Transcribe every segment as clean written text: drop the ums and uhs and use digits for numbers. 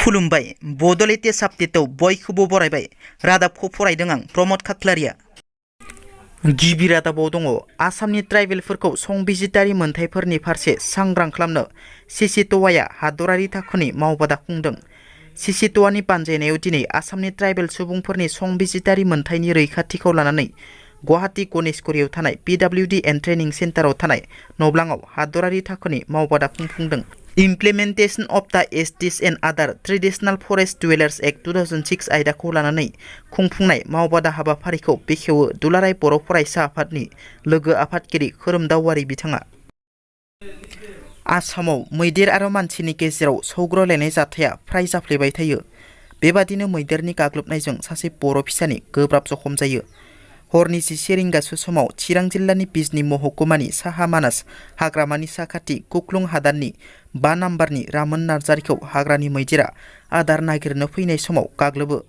खुलुमबाय बड' लेटेस्ट आपडेटआव बयखौबो बरायबाय। रादाबखौ फरायदों आं प्रमद खाख्लारिया। गिबि रादाबाव दङ आसामनि ट्राइबेलफोरखौ संबिजितारि मोनथायफोरनि फारसे सांग्रां खालामनो सिसिट'वाया हादरारि थाखोनि मावबादा खुंदों। सिसिट'वानि बानजायनायाव दिनै आसामनि ट्राइबेल सुबुंफोरनि संबिजितारि मोनथायनि रैखाथिखौ लानानै गुवाहाटी गणेशगुरियाव थानाय PWD एन्ड ट्रेनिं सेन्टाराव थानाय नब्लाङाव हादरारि थाखोनि मावबादा खुंफुंदों। इमप्लिमेन्टेशन अफ द एसटिस एन्ड आदार ट्रेडिशनेल फरेस्ट डुवेलार्स एक्ट 2006 आयदाखौ लानानै खुंफुंनाय मावबादा हाबाफारिखौ बेखेवो दुलाराय बर' फरायसा आफादनि लोगो आफादगिरि खोरोमदाव बिथाङा। आसामाव मैदेर आरो मानसिनि गेजेराव सौग्रावलायनाय जाथाया फ्राय जाफ्लेबाय थायो। बेबादिनो मैदेरनि गाग्लोबनायजों सासे बर' फिसानि गोब्राब जखम जायो। हरनि 11 रिंगासो समाव चिरां जिल्लानि बिजनी महकुमानि साहा मानास हाग्रामानि साखाथि कुक्लुं हादाननि 5 नाम्बारनि रामोन नार्जारिखौ हाग्रानि मैदेरा आदार नागिरनो फैनाय समाव गाग्लोबो।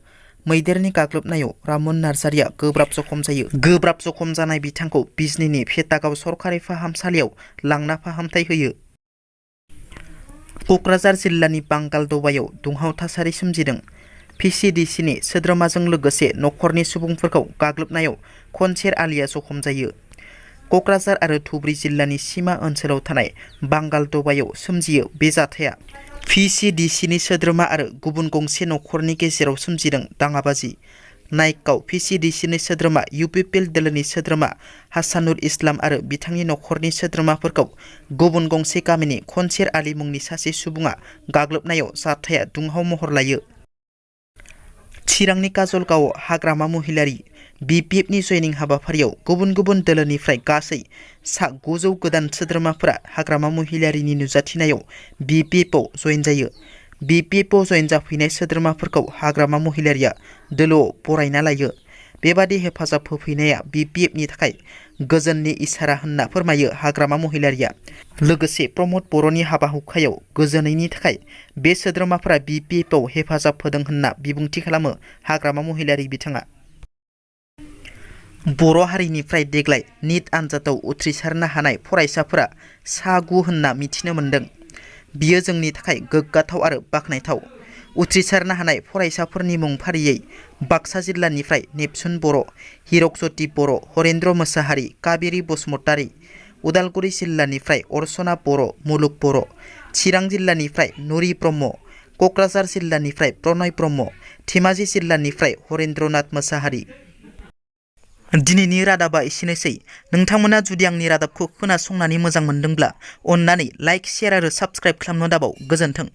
मैदेरनि गाग्लोबनायाव रामोन नार्जारिया गोब्राब जखम जायो। गोब्राब जखम जानाय बिथांखौ बिजनीनि फेटागाव सरकारि फाहामसालियाव लांना फाहामथाय होयो। क'क्राझार जिल्लानि बांगाल दबायाव दुंहाव थासारि सोमजिदों। PCDCनि सोद्रोमाजों लोगोसे नखरनि सुबुंफोरखौ गाग्लोबनायाव खनसेर आलिया जखम जायो। क'क्राझार आरो धुबरी जिल्लानि सिमा ओनसोलाव थानाय बांगाल दबायाव सोमजियो बे जाथाया। PCDCनि सोद्रोमा आरो गुबुन गंसे नखरनि गेजेराव सोमजिदों दाङाबाजि। नाइकआव PCDCनि सोद्रोमा UPPL दोलोनि सोद्रोमा हासानुर इस्लाम आरो बिथांनि नखरनि सोद्रोमाफोरखौ गुबुन गंसे गामिनि खनसेर आलि मुंनि सासे सुबुङा गाग्लोबनायाव जाथाया दुंहाव महर लायो। चिरांनि काजलगावआव हाग्रामा महिलारि BPFनि जयनिं हाबाफारियाव गुबुन गुबुन दोलोनिफ्राय गासै सा 900 गोदान सोद्रोमाफोरा हाग्रामा महिलारिनि नुजाथिनायाव BPFआव जयेन जायो। BPFआव जयेन जाफैनाय सोद्रोमाफोरखौ हाग्रामा महिलारिया दोलोआव बरायना लायो। बेबादि हेफाजाब होफैनाया BPFनि थाखाय गोजोननि इसारा होनना फोरमायो हाग्रामा महिलारिया। लोगोसे प्रमद बर'नि हाबा हुखायाव गोजोनैनि थाखाय बे सोद्रोमाफोरा BPFआव हेफाजाब होदों होनना बिबुंथि खालामो हाग्रामा महिलारि बिथाङा। बर' हारिनिफ्राय देग्लाय निट आनजादाव उथ्रिसारनो हानाय फरायसाफोरा सा 9 होनना मिथिनो मोन्दों। बियो जोंनि थाखाय गोग्गाथाव आरो बाख्नायथाव। उथ्रिसारनो हानाय फरायसाफोरनि मुं फारियै बाक्सा जिल्लानिफ्राय नेपसुन बर', हिरकज्योति बर', हरेन्द्र मोसाहारि, काबेरि बसुमतारि, उदालगुरि जिल्लानिफ्राय अर्चना बर', मुलुग बर', चिरां जिल्लानिफ्राय नुरि ब्रह्म, क'क्राझार जिल्लानिफ्राय प्रनय ब्रह्म, धेमाजि जिल्लानिफ्राय हरेन्द्रनाथ मोसाहारि। दिनैनि रादाबा एसेनोसै। नोंथांमोना जुदि आंनि रादाबखौ खोनासंनानै मोजां मोनदोंब्ला अन्नानै लाइक, शेयार आरो साबस्क्राइब खालामनो दाबाव। गोजोन्थों।